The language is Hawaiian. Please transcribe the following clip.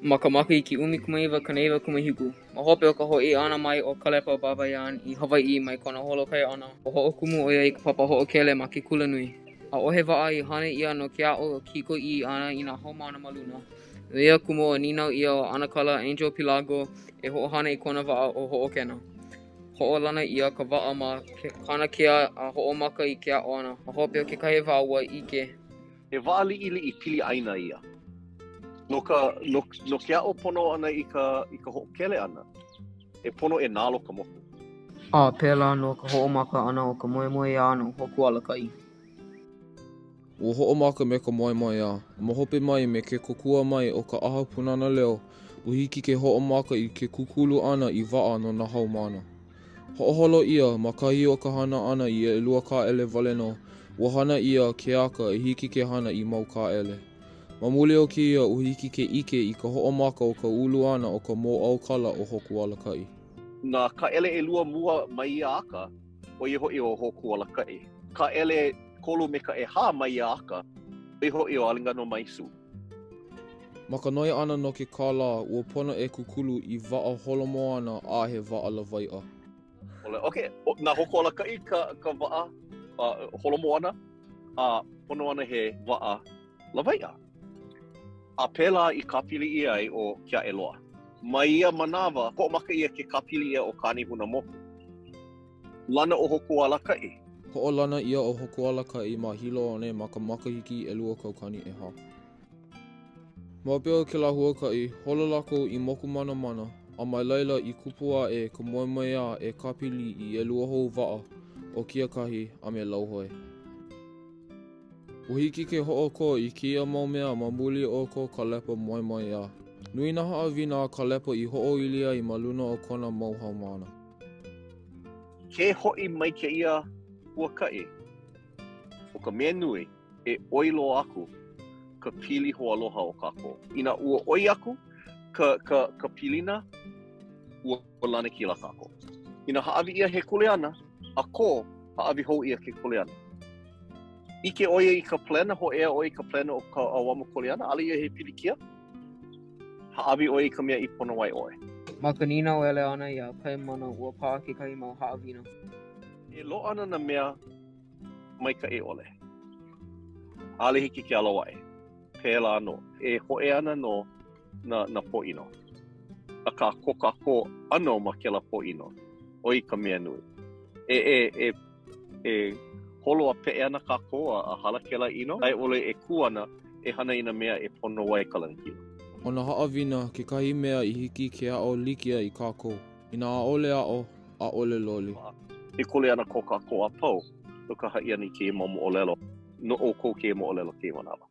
Ma ka makahiki 1997, ma hope o ka hoʻi ʻana mai o Kalepa Babayan i Hawaiʻi mai kona holokai ʻana, ua hoʻokumu ʻo ia i ka papa hoʻokele ma ke kulanui. ʻAʻohe waʻa i hana ʻia no ke aʻo kikoʻī ʻana i nā haumāna ma luna. No ia kumu ua nīnau ʻia ʻo ʻAnakala Angel Pilago e hoʻohana i kona waʻa ʻo Hoʻokena. Hoʻolana ʻia ka waʻa ma Kanakea a hoʻomaka i ke aʻo ʻana. Ma hope o kekahi wā ua ʻike. He waʻa liʻiliʻi pili ʻāina ia. No ka, no, no ke aʻo pono ʻana i ka, i ka hoʻokele ʻana, e pono e nalo ka moku. A pēlā nō ka hoʻomaka ʻana o ka moemoeā no Hōkūalakaʻi. Ua hoʻomaka me ka moemoeā, a ma hope mai me ke kōkua mai o ka ʻAha Pūnana Leo, ua hiki ke hoʻomaka i ke kūkulu ʻana i waʻa no nā haumāna. Hoʻoholo ʻia, ma kahi o ka hana ʻana i ʻelua kāʻele wale nō, ua hana ʻia ke aka e hiki ke hana i mau kāʻele. Ma muli o kēia, ua hiki ke ʻike i ka hoʻomaka o ka ulu ʻana o ka mōʻaukala o Hōkūalakaʻi. Nā kāʻele ʻelua mua ma ia aka, ʻo ia hoʻi ʻo Hōkūalakaʻi. Kāʻele kolu me ka ʻehā ma ia aka, ʻo ia hoʻi ʻo Alingano Maisu. Ma ka noi ʻana no ke kālā, ua pono e kūkulu i waʻa holomoana a he waʻa lawaiʻa. Okay, na Hōkūalakaʻi ka, ka waʻa uh, holomoana, a pono ana he waʻa lawaiʻa. A pēlā i kāpili ʻia ai ʻo Keaʻeloa. Ma ia manawa, hoʻomaka ʻia ke kāpili ʻia o Kānehunamoku. Lana ʻo Hōkūalakaʻi. Hoʻolana ʻia ʻo Hōkūalakaʻi ma Hilo one ma ka makahiki 2004. Ma hope o kēlā huakaʻi, holo lākou i Mokumanamana, a ma laila i kupu aʻe ka moemoeā e kāpili i ʻelua hou waʻa, ʻo Kiakahi a me Lauhoe. Ua hiki ke hoʻokō i kēia mau mea ma muli o ko Kalepa moemoeā. Nui nā haʻawina a Kalepa i hoʻoili ai ma luna o kona mau haumāna. Ke hoʻi mai kēia huakaʻi, ʻo ka mea nui, e ʻoi loa aku ka pili hoaloha o kākou. Inā ua ʻoi aku ka, ka, ka pilina, ua lanakila kākou. Inā hāʻawi ʻia he kuleana, a kō, hāʻawi hou ʻia ke kuleana. ʻIke ʻo ia i ka palena, hōʻea ʻo ia i ka palena o ka ʻauamo kuleana, ʻaʻole ia he pilikia. Hāʻawi ʻoe i ka mea i pono ai ʻoe. Ma ka nīnauele ʻana iā Kaimana, ua paʻa kekahi mau haʻawina. E loaʻa ana nā mea maikaʻi ʻole. ʻAʻole hiki ke alo aʻe. Pēlā nō. E hōʻea ana nō nā, nā pōʻino. Akā, ko kākou ʻano ma kēlā pōʻino, ʻo ia ka mea nui. E, e, e, e holo a peʻe ana kākou a, a hala kēlā ʻino, a i ʻole e kū ana e hana i nā mea e pono ai ka lanakila. ʻO nā haʻawina kekahi mea i hiki ke aʻo like ai kākou. Inā ʻaʻole aʻo, ʻaʻole loli. He kuleana ko kākou a pau no ka haʻi ʻana i kēia mau moʻolelo. No ʻoukou kēia moʻolelo kēia manawa.